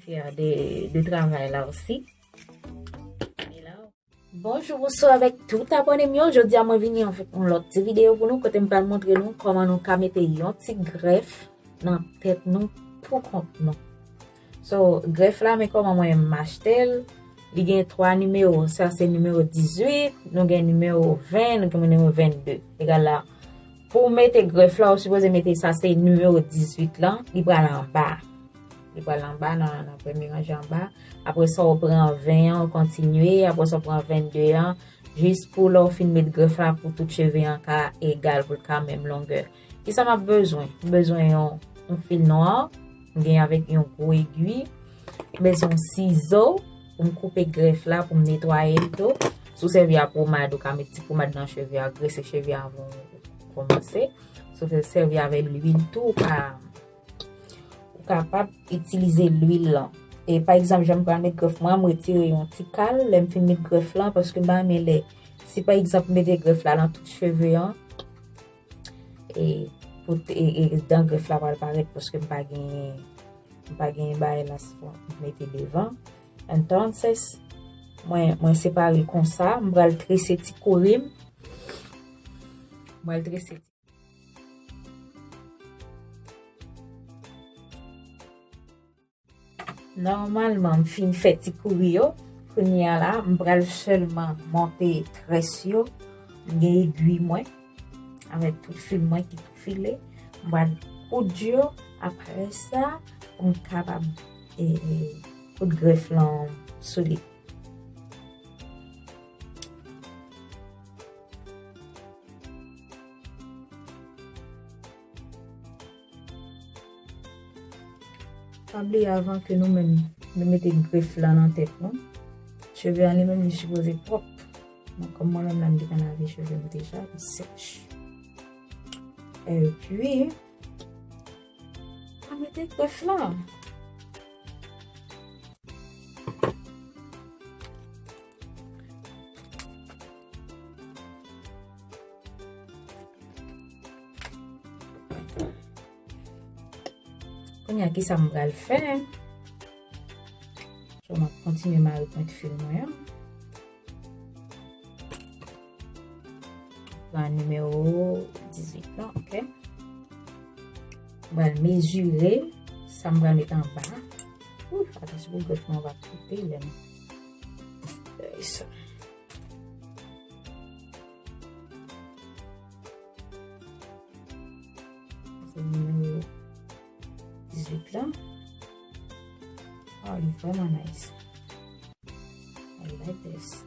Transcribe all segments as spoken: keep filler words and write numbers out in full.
Fyè de, de travay la osi. Bonjou, bonswa avèk tout abòne m yo. Jodi a mwen vini avèk yon lòt ti videyo pou nou, kote m pral montre nou kòman nou ka mete yon ti grèf nan tèt nou pou kont nou. So, grèf la, men kòman mwen m achte l. Li gen twa nimewo. Sa se nimewo dizuit, nou gen nimewo ven, nou gen nimewo vennde. Egal la, pou w mete grèf la, ou sipoze mete sa se nimewo dizuit lan, li pral anba. Li pral anba nan, nan premye ranje anba. Apre sa, ou pran ven an, ou kontinye. Apre sa, ou pran vennde an. Jis pou lè w fin met grèf la, pou tout cheve an ka egal, pou l ka menm longè. Kisa m ap bezwen? M bezwen yon, yon fil nwa. M gen avèk yon gwo egwi. M bezwen yon sizo pou m koupe grèf la, pou m netwaye l tou. Si w sèvi a pomad, ou ka met ti pomad nan cheve a, grese cheve a avan w kòmanse. Si w sèvi avèk lwil tou, ou ka, ou kapab itilize lwil lan. E pa egzanp, jan m pral met grèf mwen, m retire yon ti kal lè m fin met grèf lan, paske m pa renmen lè, si pa egzanp m mete grèf la nan tout cheve an, e, pou t-, e, e dan grèf la pral parèt, paske m pa gen, m pa gen bagay la pou m mete devan. Entonces, mwen, mwen separe l konsa, m pral trese ti kouri m. M pral trese ti Nòmalman, m fin fè ti kouri yo. Kounye a la, m pral sèlman monte très yo. M gen egwi mwen, avèk tout fil mwen ki tou file. M pral koud yo. Apre sa, pou m kapab, e, e, koud grèf lan sou li. Pa bliye, avan ke nou menm nou mete grèf la nan tèt nou, cheve an li menm li sipoze pwòp. Donk, kòm mwen menm la, m gentan lave cheve m deja, li sèch. Epi, pa mete grèf la. Kounye a, kisa m pral fè? So, m ap kontinye mare pwent fil mwen an. Pran nimewo dizuit lan, ok. M pral mezire sa m pral met anba. Ouf, atansyon pou grèf mwen pa koupe lè m fè sa. Se nimewo dizuit lan. Oh, li vrèman nice. I like this.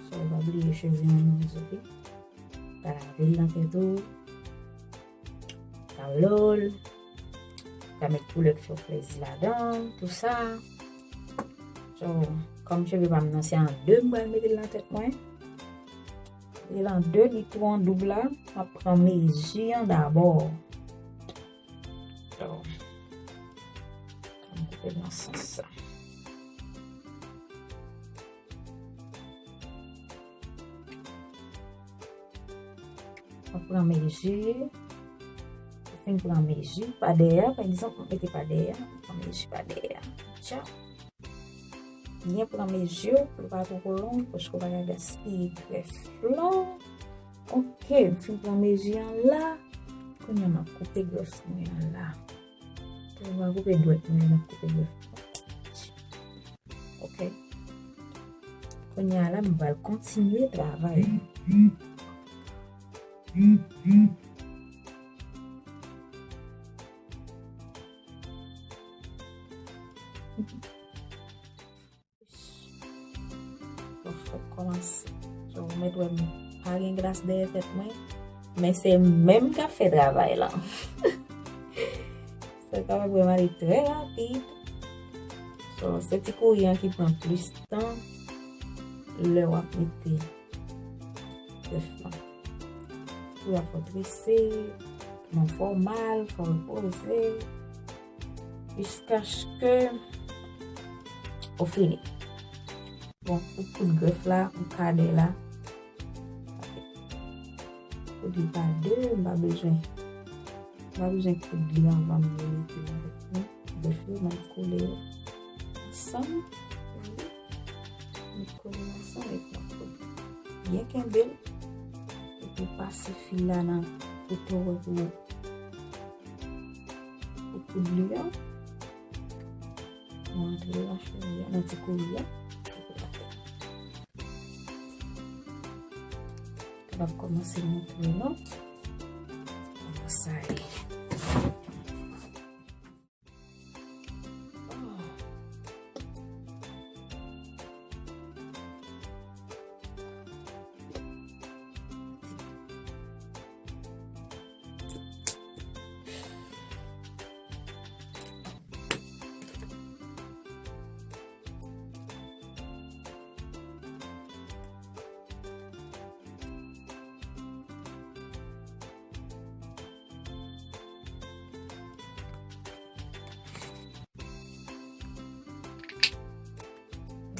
So, pa bliye cheve an nan zòrèy. Ka lave l nan tèt ou. Ka lòl. Ka met koulè k fè w plezi ladan, tout sa. So, kòm cheve pa m nan se an de m pral mete l nan tèt mwen. Mete l an de, li tou an doub la. M ap pran mezi an dabò. So, m koupe nan sans sa. Mwen pran mezi. Mwen fin pran mezi pa dèyè, pa egzanp, mwen mete pa dèyè, mwen pran mezi pa dèyè. Tcha. Byen pran mezi w pou l pa twò long, paske w pa ka gaspiye grèf lan. Ok, m fin pran mezi an la. Kounye a, m ap koupe grèf mwen an la. Ou va koupe dwèt mwen, m ap koupe grèf. Ok. Kounye a la, m pral kontinye travay. Bon, fòk kòmanse. So, ou mèt wè m pa gen glas dèyè tèt mwen, men se mwen menm k ap fè travay lan. Sa ka fè m ale trè rapid. So, se ti kouri an ki pran plis tan lè w ap mete grèf lan. Ti kouri a fò trese, non fò mal, fò repoze, jiskaske ou fini. Bon, pou koud grèf la, m kadè la. Koud li pa de, m pa bezwen pa bezwen koud li anvan m mete l avèk nou. Brèf, m ap kole yo ansanm. M kole yo ansanm epi m ap kole. Byen kenbe l. Epi w pase fil la nan kote w wè pou, pou koud li an. Ou antre nan cheve a, nan ti kouri a. Kapab kòmanse montre nou kòman sa ye.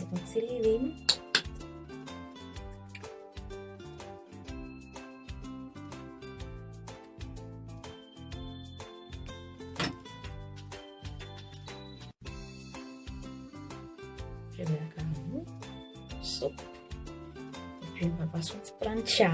Yon ti livin. Cheve a ka vini. Sop. Epi m pral pase yon ti plancha.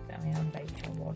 Kame an bay tchonbòl.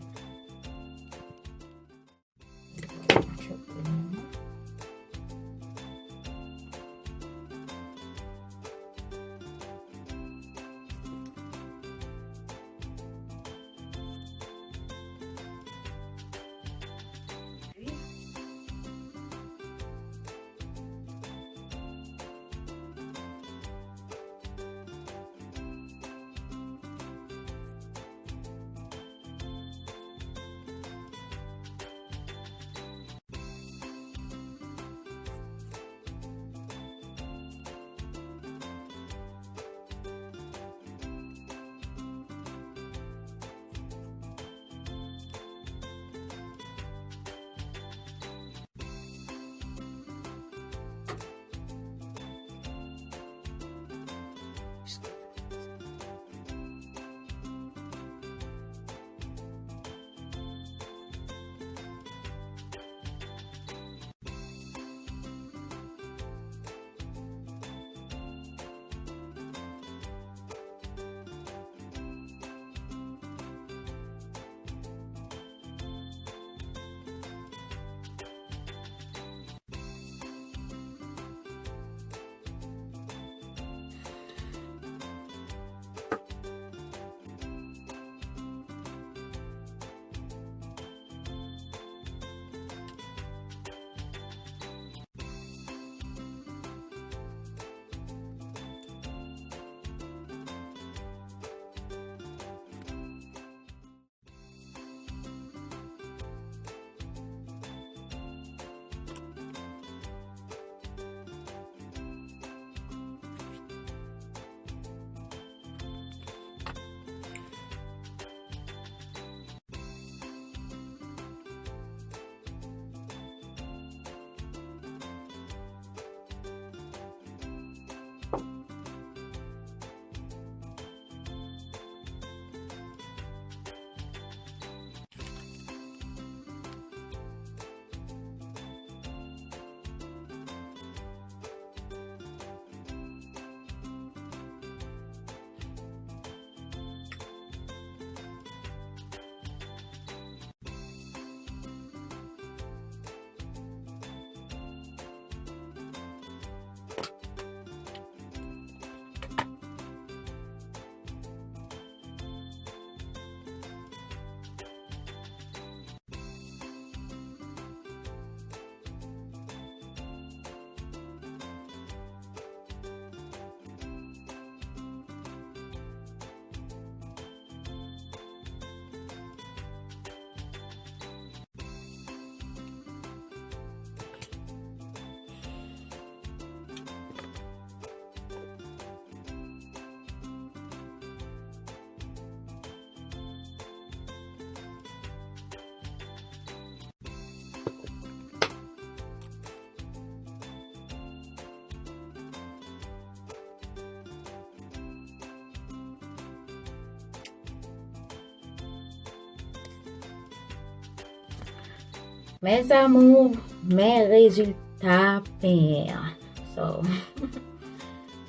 Mes amours, men rezilta penyen an. So,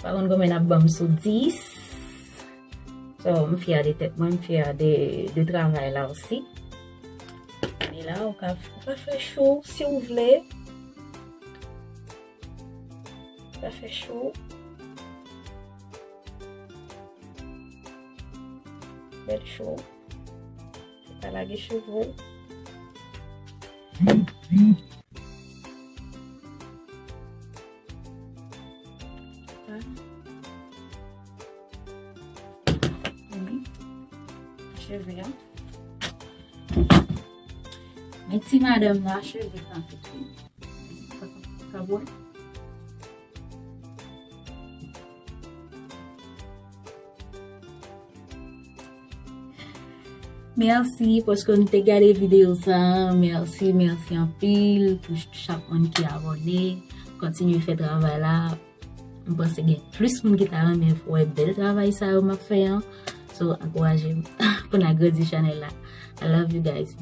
pa konn konbyen n ap ban m sou dis. So, m fyè de tèt mwen, m fyè de, de travay la osi. Men la, ou ka, ou ka fè cho si w vle. Ou ka fè cho. Bèl cho. Se pa lage cheve w. Cheve an. Men ti madanm nan cheve kanpe. Sa bon? Mèsi paske nou te gade videyo sa. Mèsi, mèsi anpil pou chak moun ki abòne. Kontinye fè travay la. M panse gen plis moun ki ta renmen wè bèl travay sa yo m ap fè an. So, ankouraje m pou n agrandi chanèl la. I love you guys.